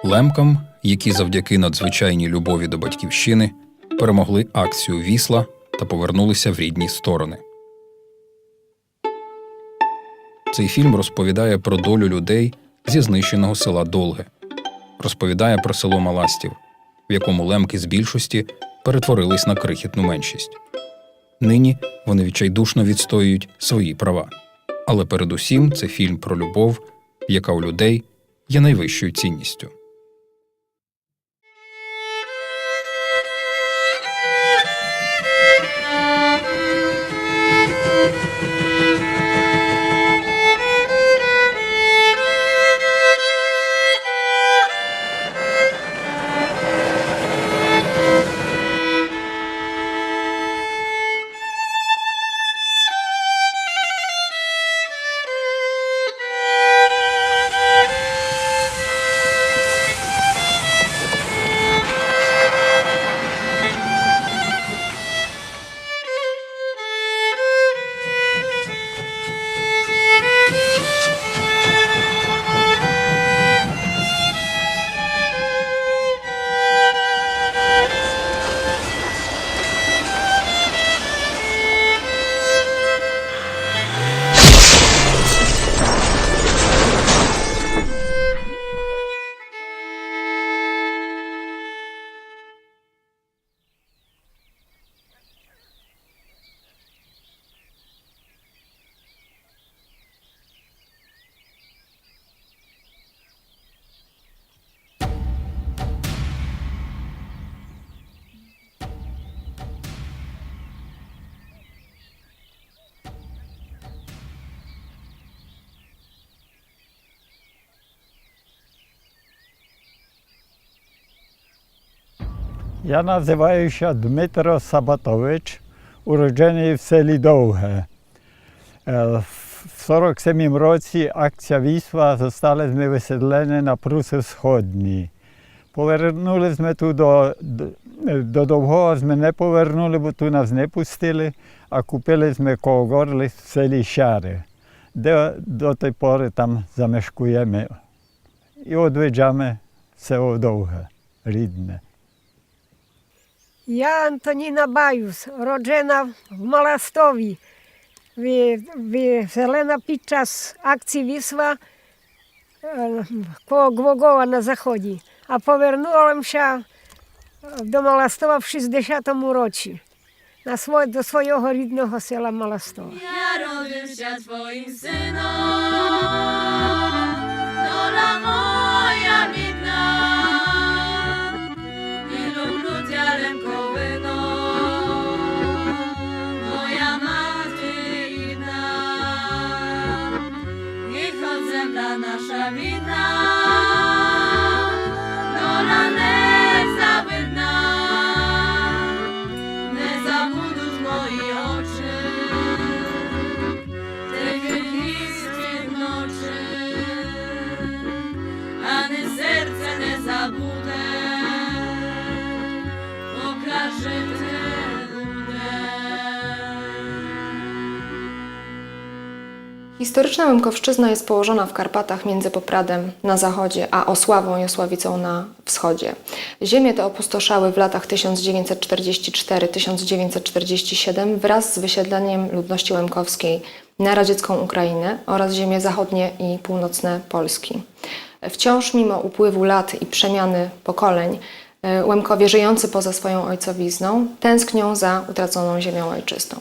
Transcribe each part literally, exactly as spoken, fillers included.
Лемкам, які завдяки надзвичайній любові до батьківщини перемогли акцію «Вісла» та повернулися в рідні сторони. Цей фільм розповідає про долю людей зі знищеного села Долге. Розповідає про село Маластів, в якому лемки з більшості перетворились на крихітну меншість. Нині вони відчайдушно відстоюють свої права. Але передусім це фільм про любов, яка у людей є найвищою цінністю. Я называю ся Дмитро Сабатович, уродженый в селі Довге. Е, в в сорок семім році акція Вісла, зостали зме выселены на Прусы Всходні. Повернули зме ту до, до, до Довгого зме не повернули, бо ту нас не пустили, а купили зме коло Горли в селі Сяры, де до тей поры там замешкуєме і одвиджаме село Довге, рідне. Я Антоніна Баюс, роджена в Маластові, ві-, віселена під час акції Вісла, е, коло Глогова на заході. А повернула ся до Маластова в шістдесятому році на сво-, до свого рідного села Маластова. Я родив ся твоїм сыном, доля моя бідна, і люблю тя, Лемковино, моя мати рідна. І хоть земля наша бідна, доля незавидна, не забудуть мої очі тихых ніцкых ночей, ани серце не забуде, покажи ти буде. Historyczna Łemkowszczyzna jest położona w Karpatach między Popradem na zachodzie a Osławą i Osławicą na wschodzie. Ziemie te opustoszały w latach tysiąc dziewięćset czterdzieści cztery tysiąc dziewięćset czterdzieści siedem wraz z wysiedleniem ludności łemkowskiej na radziecką Ukrainę oraz ziemie zachodnie i północne Polski. Wciąż mimo upływu lat i przemiany pokoleń, e, Łemkowie żyjący poza swoją ojcowizną tęsknią za utraconą ziemią ojczystą.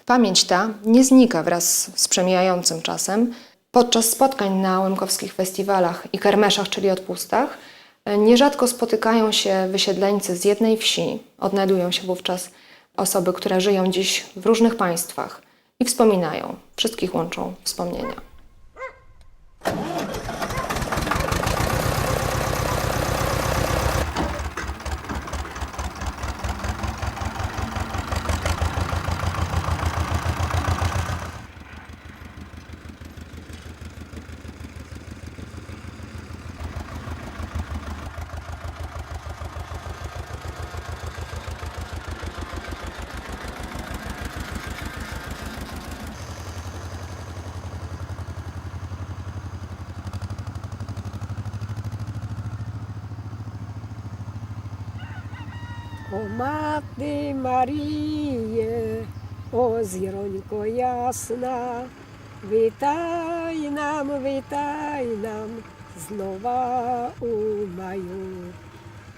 Pamięć ta nie znika wraz z przemijającym czasem. Podczas spotkań na łemkowskich festiwalach i kermeszach, czyli odpustach, e, nierzadko spotykają się wysiedleńcy z jednej wsi. Odnajdują się wówczas osoby, które żyją dziś w różnych państwach i wspominają. Wszystkich łączą wspomnienia. О мати Маріє, о зіронько ясна, вітай нам, вітай нам знова у маю.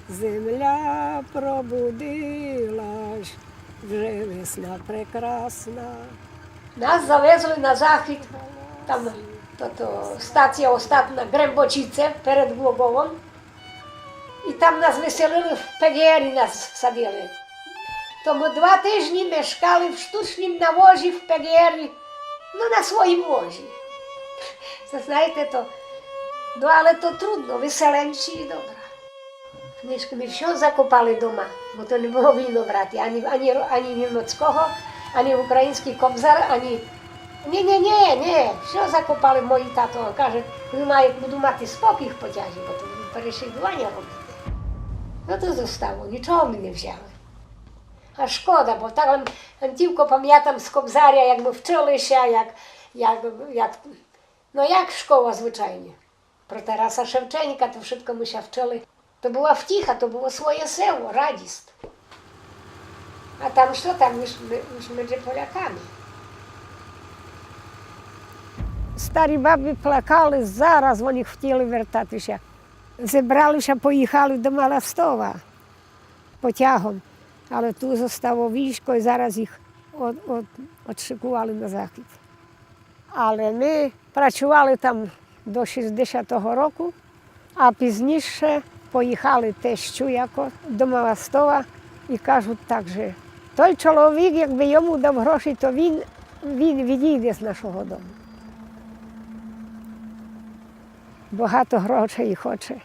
Земля пробудилась, вже весна прекрасна. Нас завезли на захід, там то, то стація остатна Грембочице перед Глоговом. І там нас виселили, в П Г Р нас садили. То мы два тыжні мешкали в штучнім навозі в П Г Р, ну, на своім возі. Се знаєте, то, ну, але то трудно, виселенці і добра. Книжкы мы всьо закопали дома, бо то не было вільно брати, ані, ані, ані німецкого, ані україньскый кобзар, ані Ні, ні, ні, ні, всьо закопали мої тато. Каже, коли маю, буду мати спокій в потязі, бо то буду переслідуваня робити. Но то зостало, нічого мы не взяли. А шкода, бо так лем, лем тілько памятам з кобзаря, як мы вчыли ся, як, як, як, но як школа звычайно. Про Тараса Шевченка то вшытко мы ся вчыли. То была втіха, то было своє село, радіст. А там што там, уж, уж меджі Поляками. Старі бабы плакали, зараз они хотіли вертати ся. Зебрали ся, поіхали до Маластова потягом. Але ту зостало військо і зараз їх од-, од-, одшыкували на захід. Але мы працували там до шістдесятого року, а пізніше поіхали тещу яко до Маластова і кажуть так, же той чоловік, якбы йому дав гроші, то він, він відійде з нашого дому. Багато грошей хоче.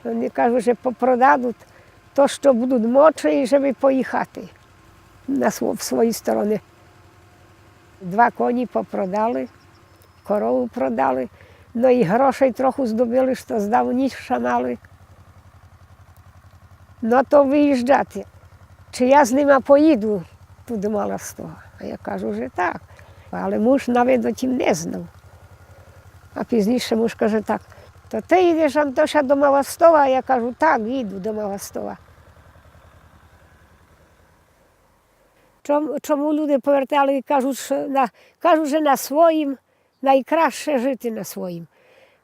Они кажуть, же попродадуть то, што будуть мочи, і жебы поіхати на сво-, в свої стороны. Два коні попродали, корову продали, но і грошей троху здобыли, што здавніша мали. Но то выїжджати. Чи я з нима поїду ту до Маластова? А я кажу, же так. Але муж навет о тім не знав. А пізніше муж каже так: «То ты їдеш, Антоша, до Маластова?» А я кажу: «Так, їду до Маластова». Чом-, чому люди повертали і кажуть, што на, кажуть, же на своїм найкраще жити, на своїм.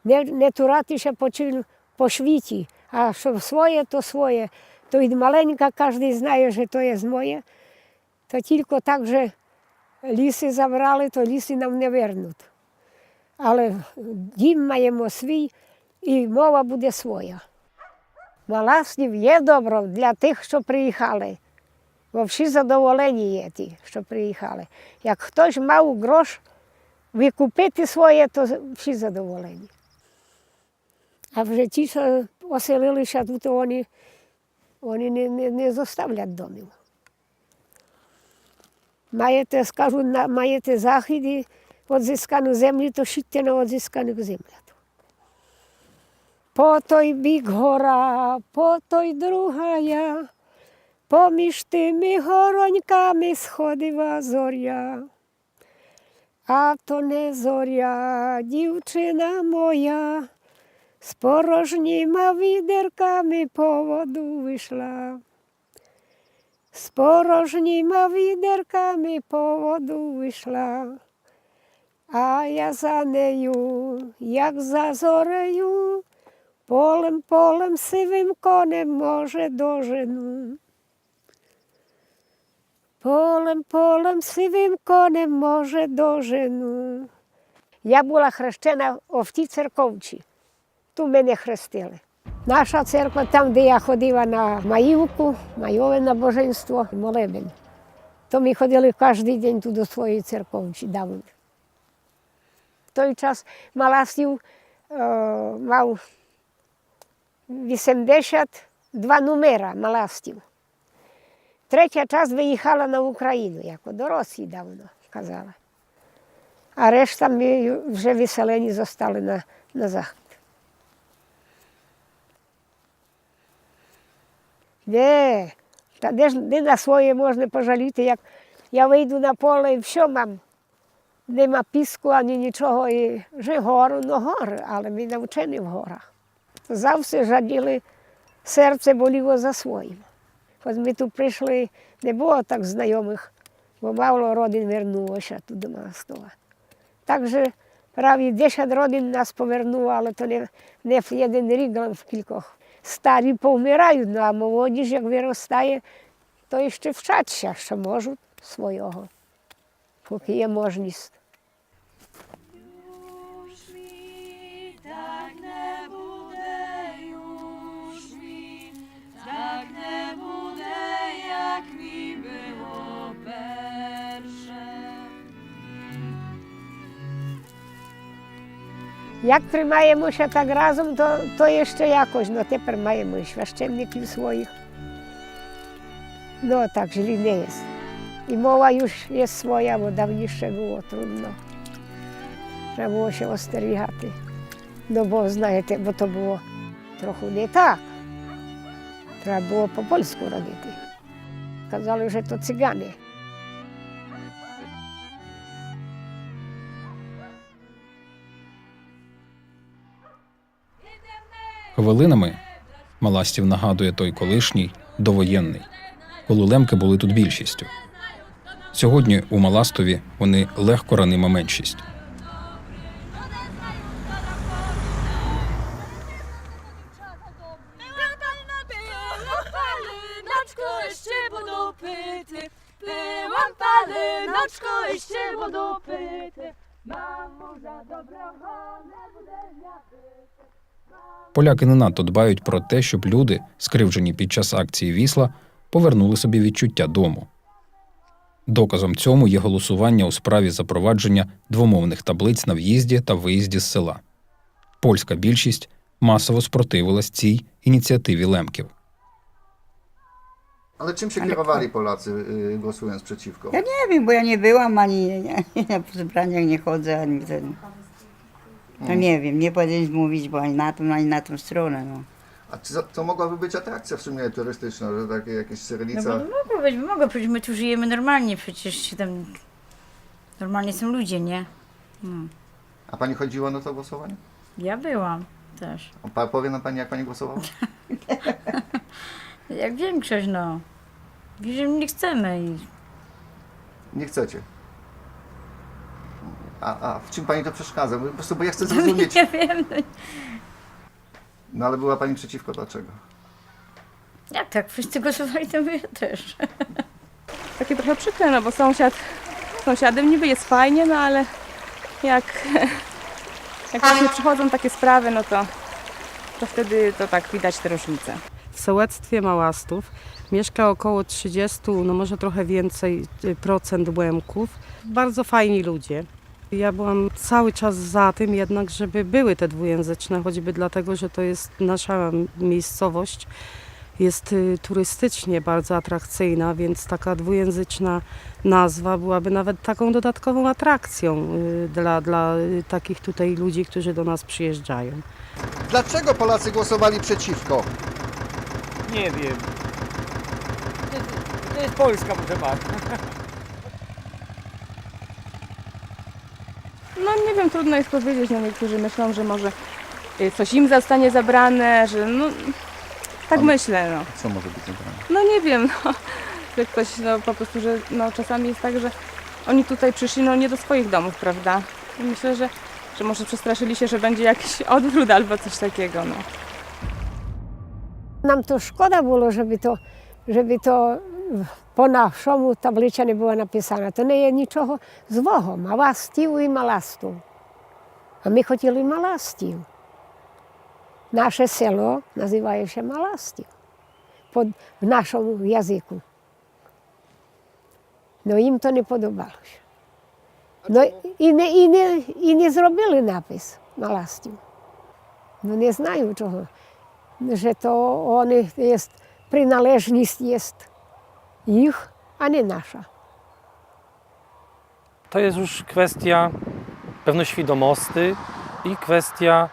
Не, не турати ся по чим, по світі, а што своє, то своє. То від маленька каждый знає, же то є моє. То тілько так, же лісы забрали, то лісы нам не вернуть. Але дім маєме свій, і мова буде своя. Маластів є добро для тых, што приїхали. Бо всі задоволені є ті, што приїхали. Як хтось мав грош выкупити своє, то всі задоволені. А вже ті, што оселили ся тут, они, они не, не, не зоставлять домів. Маєте, скажу, на, маєте захід і одзыскану землю, то сідьте на одзыскану землю. По той бік гора, по той другая, поміж тыми гороньками сходила зоря. А то не зоря, дівчина моя, з порожніма відерками по воду вышла. З порожніма відерками по воду вышла, а я за нею, як за зорею, полем, полем сивим конем, може, дожену. Полем, полем сивим конем, може, дожену. Я была хрещена в тій церковці. Ту мене хрестили. Наша церква, там, де я ходила на маївку, майове набоженство, молебен. То мы ходили каждый день ту до своєї церковці давно. В той час Маластів, е, мав вісемдесят два нумера, Маластів. Третя част выїхала на Україну, яко до Росії давно, казала. А решта мы вже выселені зостали на, на захід. Де? Та де ж, де на своє можна пожаліти, як я выйду на поле і всьо мам. Нема піску ані нічого, і же горы, но горы, але мы навчені в горах. Завсе жаділи, серце боліло за своїм. Хоц мы ту пришли, не было так знайомых, бо мало родин вернуло ся ту до Маластова. Так же праві десять родин нас повернуло, але то не, не в єден рік, лем в кількох. Старі повмирают, но а молодіж, як выростає, то іщы вчать ся, што можут свойого, покы є можніст. Юж мі так не буде, юж мі так не буде, як мі было перше. Як тримаєме ся так разом, то, то іщы якось, но тепер маєме і священників своіх. Но, так злі не єст. І мова юж єст своя, бо давніше было трудно. Треба было ся остерігати. Но бо, знаєте, бо то было троху не так. Треба было по польску робити. Казали, же то цигане. Хвилинами Маластів нагадує той колишній, довоєнний, коли лемкы были тут більшістю. Сьогодні у Маластові вони легко ранима меншість. Поляки не надто дбають про те, щоб люди, скривджені під час акції «Вісла», повернули собі відчуття дому. Доказом цьому є голосування у справі запровадження двомовних таблиць на в'їзді та виїзді з села. Польська більшість масово спротивилась цій ініціативі лемків. Ale czym się kierowali Polacy, y, głosując przeciwko? Ja nie wiem, bo ja nie byłam, ani, ani na zebraniach nie chodzę, ani ten. No nie wiem, nie powinnam mówić, bo ani na tą, ani na tą stronę, no. A co, to mogłaby być atrakcja w sumie turystyczna, że takie jakieś No bo Syrylica? Mogło być, mogło być, my tu żyjemy normalnie, przecież się tam normalnie są ludzie, nie? No. A pani chodziła na to głosowanie? Ja byłam też. A pa-, powie nam pani, jak pani głosowała? Jak większość, no. Że nie chcemy i Nie chcecie. A, a w czym pani to przeszkadza? Bo po prostu, bo ja chcę zrozumieć. Nie wiem, no. No ale była pani przeciwko, dlaczego? Jak tak wszyscy głosowali, to my też. Takie trochę przykre, no bo sąsiad, sąsiadem niby jest fajnie, no ale jak, jak właśnie przychodzą takie sprawy, no to, to wtedy to tak widać te różnice. W sołectwie Małastów mieszka około trzydziestu, no może trochę więcej, y, procent Łemków. Bardzo fajni ludzie. Ja byłam cały czas za tym jednak, żeby były te dwujęzyczne, choćby dlatego, że to jest nasza miejscowość. Jest, y, turystycznie bardzo atrakcyjna, więc taka dwujęzyczna nazwa byłaby nawet taką dodatkową atrakcją, y, dla, dla, y, takich tutaj ludzi, którzy do nas przyjeżdżają. Dlaczego Polacy głosowali przeciwko? Nie wiem. To jest, to jest Polska, proszę pana. No nie wiem, trudno jest powiedzieć. No, niektórzy myślą, że może, y, coś im zostanie zabrane, że no, tak myślę, no. A co może być zabrane? No nie wiem, no, że ktoś, no, po prostu, że, no, czasami jest tak, że oni tutaj przyszli, no, nie do swoich domów, prawda? I myślę, że, że może przestraszyli się, że będzie jakiś odwrót albo coś takiego, no. Нам то шкода было, же бы то, же бы то по нашому таблиця не была написана. То не є нічого злого. Маластів і Маластів. А мы хотіли Маластів. Наше село называє ся Маластів. По, в нашому языку. Но їм то не подобало ся. Но і не, і не, і не зробили напис Маластів. Но не знаю чого. Же то они єст, приналежніст єст їх, а не наша. To jest już kwestia pewnej świadomości i kwestia,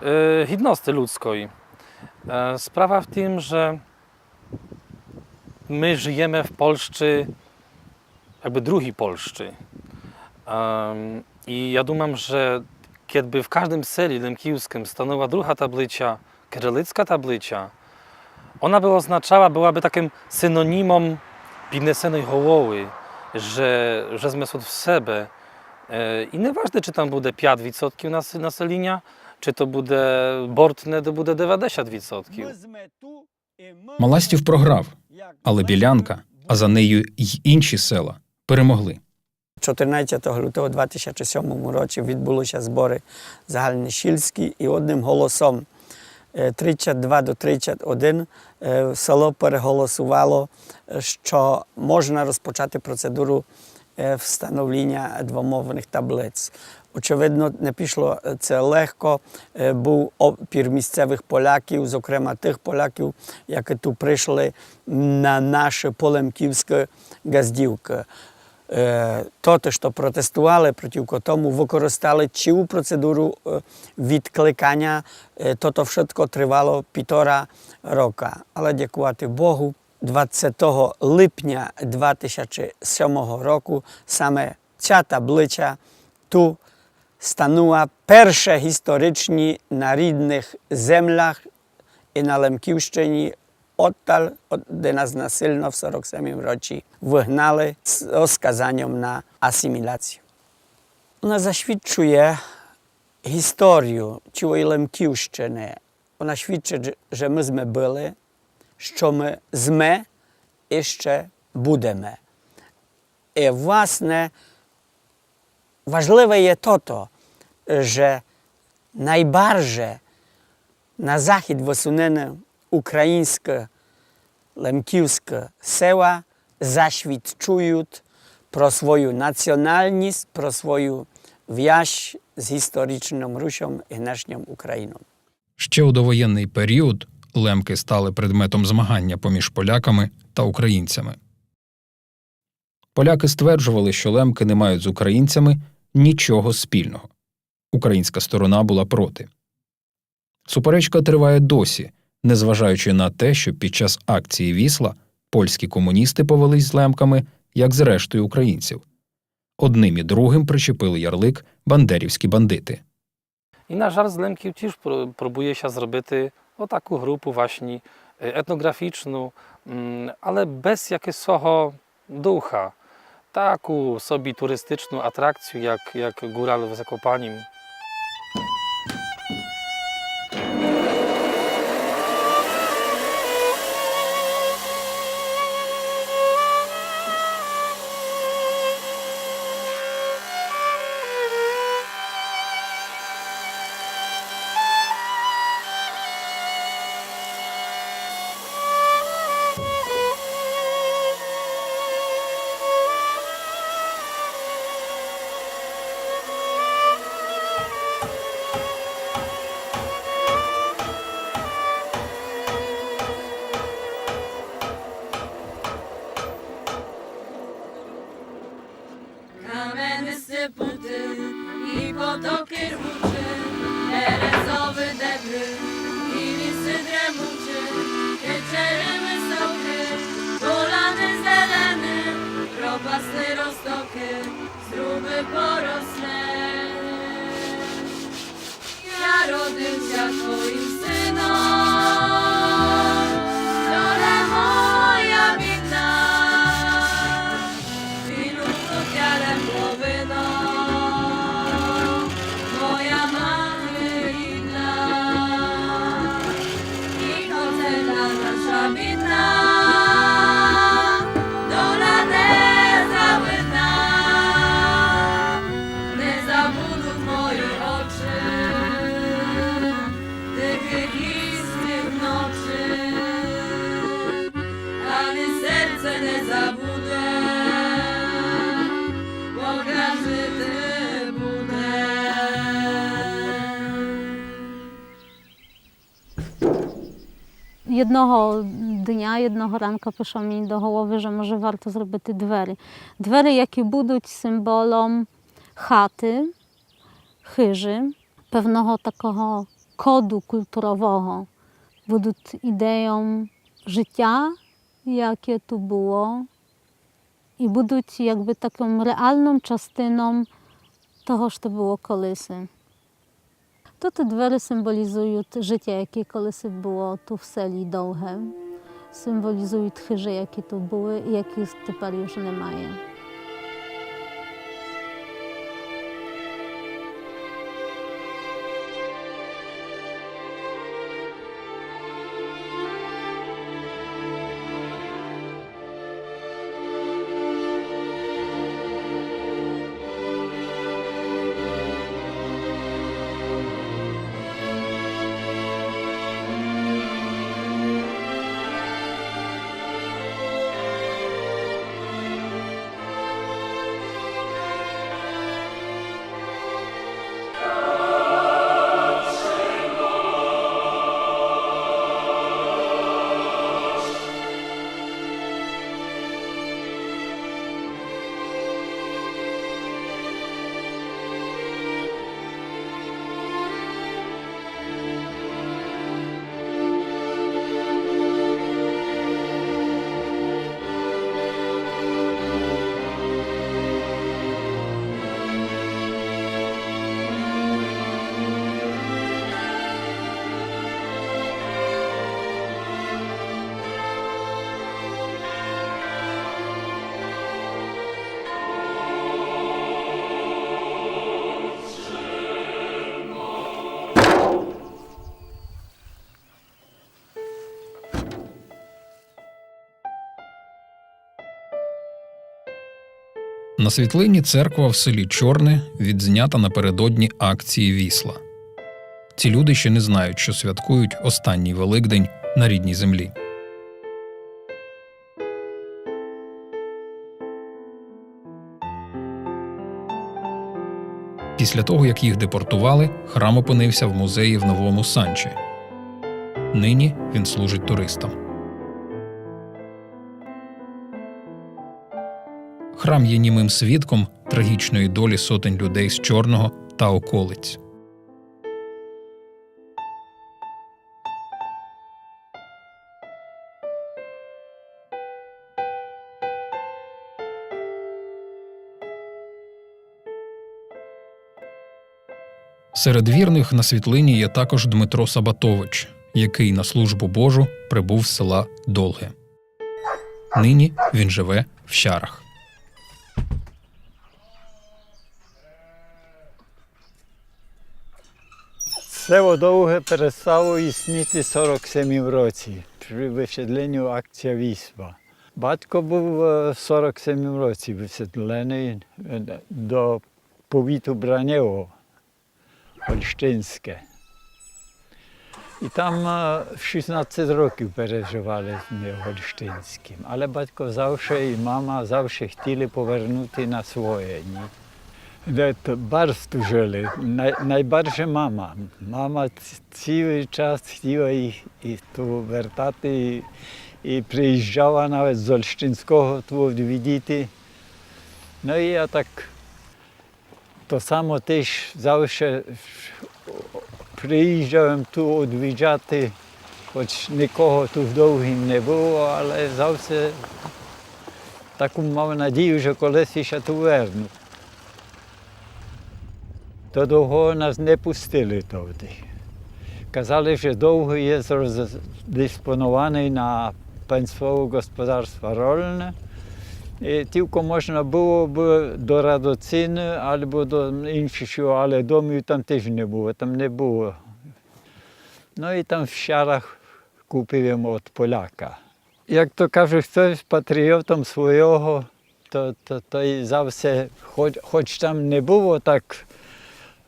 e, godności ludzkiej. E, sprawa w tym, że my żyjemy w Polsce, jakby drugiej Polsce. Em, i ja думам, że kiedyby w każdym selu lemkijskim stanęła druga tablica, cyrylicka tablica, Она бы означала, была бы такым синонімом піднесеной головы, же, же зме сут в себе. Е, і не важне, ци там буде пят відсотків нас-, населіня, ци то буде Бортне, де буде девятдесят відсотків. Маластів програв, але Білянка, а за нею й інші села, перемогли. Чотырнадцятого лютого два тисячі сьомому році відбулися збори загальносільські, і одним голосом, е, тридцять два до тридцять один, е, село переголосувало, е, що можна розпочати процедуру, е, встановлення двомовних таблиць. Очевидно, не пішло це легко. Е, був опір місцевих поляків, зокрема тих поляків, які тут прийшли на наші полемківські ґаздівки. Е, тоты, што протестували противко тому, выкористали цілу процедуру, е, відкликаня. Е, тото вшытко тривало півтора рока. Але, дякувати Богу, двадцятого липня два тисячі сьомого року саме ця таблиця ту станула перше історичні на рідных землях і на Лемківщині, одталь, од-, де нас насильно в сорок семім році выгнали з розказаньом на асимілацію. Она засвідчує історію цілої Лемківщины. Она свідчить, же мы зме были, што мы зме і ще будеме. І, власне, важливе є тото, же найбарже на захід высунены україньскы лемківскы села засвідчують про свою національность, про свою вязь з історичным Русьом і нынішнім Україном. Ще у довоєнний період лемки стали предметом змагання поміж поляками та українцями. Поляки стверджували, що лемки не мають з українцями нічого спільного. Українська сторона була проти. Суперечка триває досі, незважаючи на те, що під час акції «Вісла» польські комуністи повелись з лемками, як з рештою українців. Одним і другим причепили ярлик «бандерівські бандити». І, на жаль, з лемків тіж про-, пробує ся зробити отаку групу власні, е, етноґрафічну, м, але без якысого духа. Таку собі туристичну атракцію, як, як Ґураль в Закопанім. Каменисты путы і потокы рвучы, березовы дебры і лісы дремучы, печеры высокы, поляны зелены, пропасны розтокы, зрубы поросны. Я родив ся твоїм сыном, доле моя бідна, і люблю тя лем повинно, моя мати рідна. І хоц наша бідна, доля незавидна, не забудуть мої очі тихых і синіх ночі, ані серце не забуде, покля жити буде. Єдного дня, єдного ранка пришло мені до головы, же може варто зробити двері. Двері, які будуть символом хаты, хыжы, певного такого коду культурового, будуть ідеям життя, яке ту было, і будуть якбы такым реалным частином того, што было колиси. Тоты двері символізують життя, яке колиси было ту в селі Довге. Символізують хижі, які тут були і яких тепер уже немає. На світлині церква в селі Чорне, відзнята напередодні акції «Вісла». Ці люди ще не знають, що святкують останній Великдень на рідній землі. Після того, як їх депортували, храм опинився в музеї в Новому Санчі. Нині він служить туристам. Храм є німим свідком трагічної долі сотень людей з Чорного та околиць. Серед вірних на світлині є також Дмитро Сабатович, який на службу Божу прибув з села Долге. Нині він живе в Щарах. Село Довге перестало існити сорок семім році при висідлінню акція «Вісла». Батько быв, е, в сорок семім році висідліный, е, до повіту Бранєво, Гольштинське. І там, е, шістнадцять років переживали мы в Гольштинськім. Але батько завше і мама завше хотіли повернути на своє, ні? Де то барз тужили, най-, найбарже мама. Мама ц-, цілый час хотіла їх і ту вертати, і, і приїжджала навіть з Гольштинського ту одвідати. Ну і я так то само тіж завше приїжджав єм ту одвіджати, хоч нікого ту в Довгім не было, але завше таку мав надію, же колись ся ту верну. До Довгого нас не пустили товды. Казали, же Довгый є роздиспонованый на панствово господарства рольне. І тілько можна было бы до Радоцины, альбо до іншых сіл, але домів там тіж не было, там не было. Ну і там в Щарах купив єм од Поляка. Як то кажуть, хто є патріотом свого, то, то, то і завше, хоч, хоч там не было так,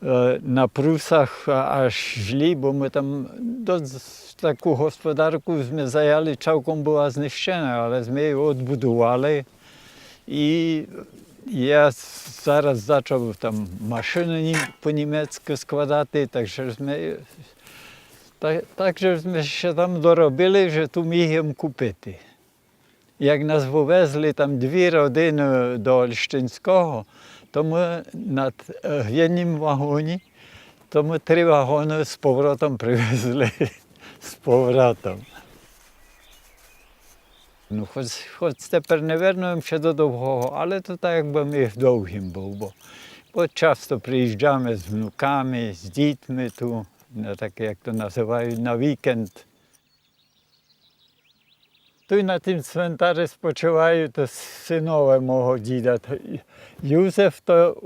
е, на Прусах, а, аж злі, бо мы там досить таку господарку сме заяли, цалком была знищена, але сме ї одбудували. І я зараз зачав там машыны нім-, по німецьку складати, так же сме, та-, так же сме ся там доробили, же ту міг єм купити. Як нас вывезли там дві родины до Гольштинського, то мы на т-, е, в єднім вагоні, то мы три вагоны з поворотом привезли. З поворотом. Ну, хоч, хоч тепер не вернув єм ся до Довгого, але то так, якбы єм в Довгім быв, бо, бо часто приїжджаме з внуками, з дітьми ту, на таке, як то называють, на вікенд. Туй на тым цментарі спочывают сынове мого діда. Юзеф то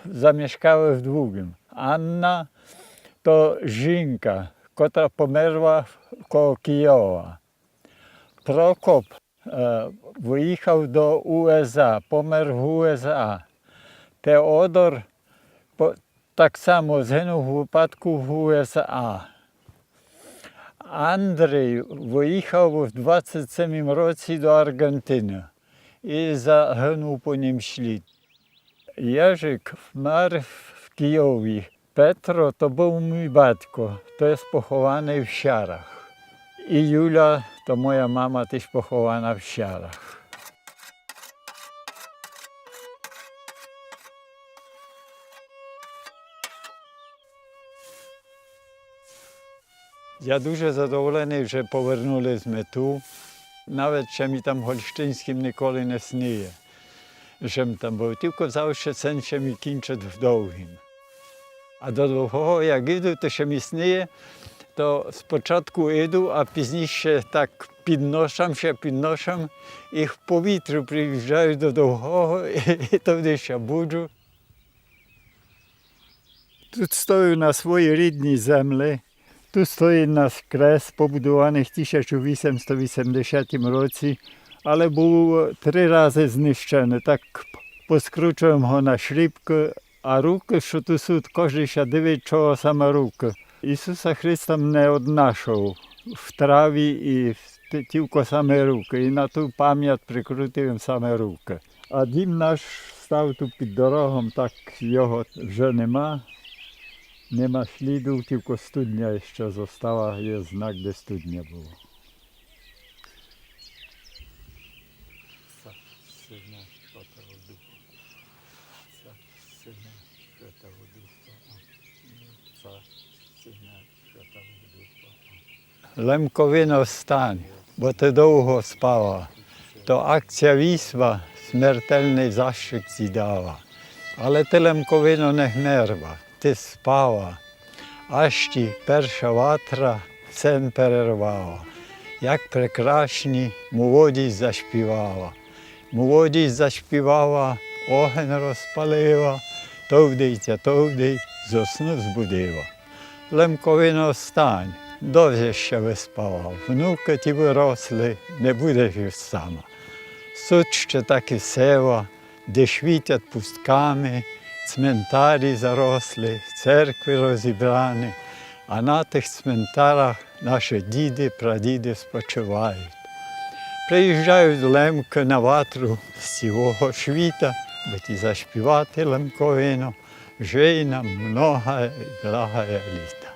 замешкав в Двугым. Анна то жінка, котра померла коло Києва. Прокоп, е, выіхав до У С А, помер в У С А. Теодор по-, так само згинув в выпадку в У С А. Андрій выіхав в двадцять семім році до Арґентины і загинув по нім слід. Єжик вмер в Києві. Петро то быв мій батько, то єст похованый в Сярах. І Юля, то моя мама, тіж похована в Сярах. Я дуже задоволеный, же повернули сьме ту. Навет ше мі там в Гольштиньскім николи не сниє, же м там быв. Тілько завше сен ше мі кінчыт в Довгім. А до Довгого, як іду, то ше мі сниє, то спочатку іду, а пізніше так підношам ся, підношам, і в повітрю приїжджаю до Довгого, і, і товды ся буджу. Тут стою на своїй рідній землі. Тут стоїть наш крест, побудованый в тисяча вісемсто вісемдесятім році, але быв три разы знищеный. Так поскручовав єм го на шрібкы, а рукы, што ту сут, кождый ся дивить, чого саме рукы. Ісуса Христа м не однашов в траві і в ті-, тілько саме рукы. І на ту памят прикрутив єм саме рукы. А дім наш став ту під дорогом, так його вже нема. Нема сліду, тілько студня іщы зостала, є знак, де студня была. Отця, Сына, Святого Духа. Отця, Сына, Святого Духа. Отця, Сына, Святого Духа. Лемковино, встань, бо ты довго спала. То акція Вісла смертельный защыт ци дала. Але ты, Лемковино, не вмерла, ты спала. Аж ті перша ватра сен перервала. Як прекрасні молодість зашпівала. Молодість зашпівала, огень розпалила, товдий тя, товдий, зо сну збудила. Лемковино, встань, досить ся выспала, внукы ті выросли, не будеш юж сама. Сут ще такі села, де світять пустками, цментарі заросли, церкви розібрани, а на тых цментарах наші діды, прадіды спочивають. Приїжджають лемкы на ватру з цілого світа, бы ті зашпівати, Лемковино, жий нам многая і благая літа.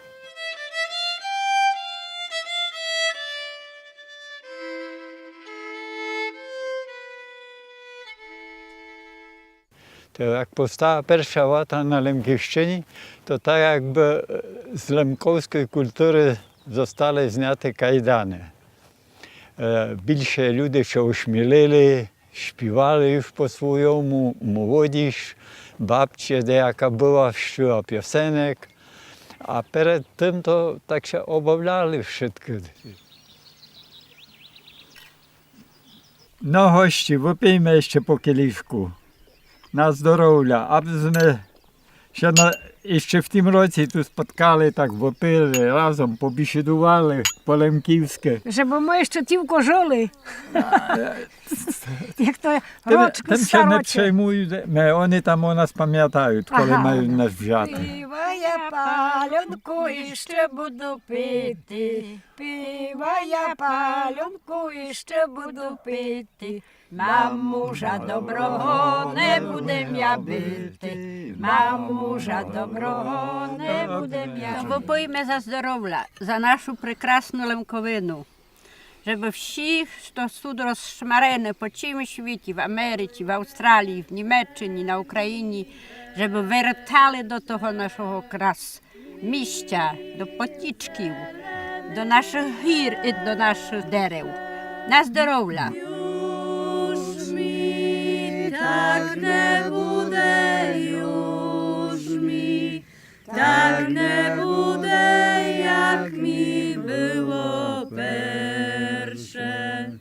То як повстала перша ватра на Лемківщыні, то так якбы, е, з лемковской культуры зостали зняты кайданы. Е, більше люде ся ошмілили, шпівали юж по свойому, молодіж, бабче деяка была, вчыла пісенек, а перед тым то так ся обавляли вшыткы. Но, гості, выпийме іщы по келішку. На здоровля, абы сме ся на, іщы в тім році ту споткали, так выпили, разом побішідували по-лемківскы. Жебы мы іщы тілько жыли. Як то рочкы старочы. Тым ся не переймуй, не, они там о нас памятают, коли мають нас взяти. Пивая, палёнку, іщы буду пити. Пивая, палёнку, іщы буду пити. Мам мужа доброго, не будем я бити. Мам мужа доброго, не будем я бити. То выпийме за здоровля, за нашу прекрасну Лемковину. Жебы всі, што сут розшмарены по цілім світі, в Америці, в Австралії, в Німеччыні, на Україні, жебы вертали до того нашого крас місця, до потічків, до нашых гір і до нашых дерев. На здоровля! Юж мі так не буде, юж мі так не буде, як мі было перше.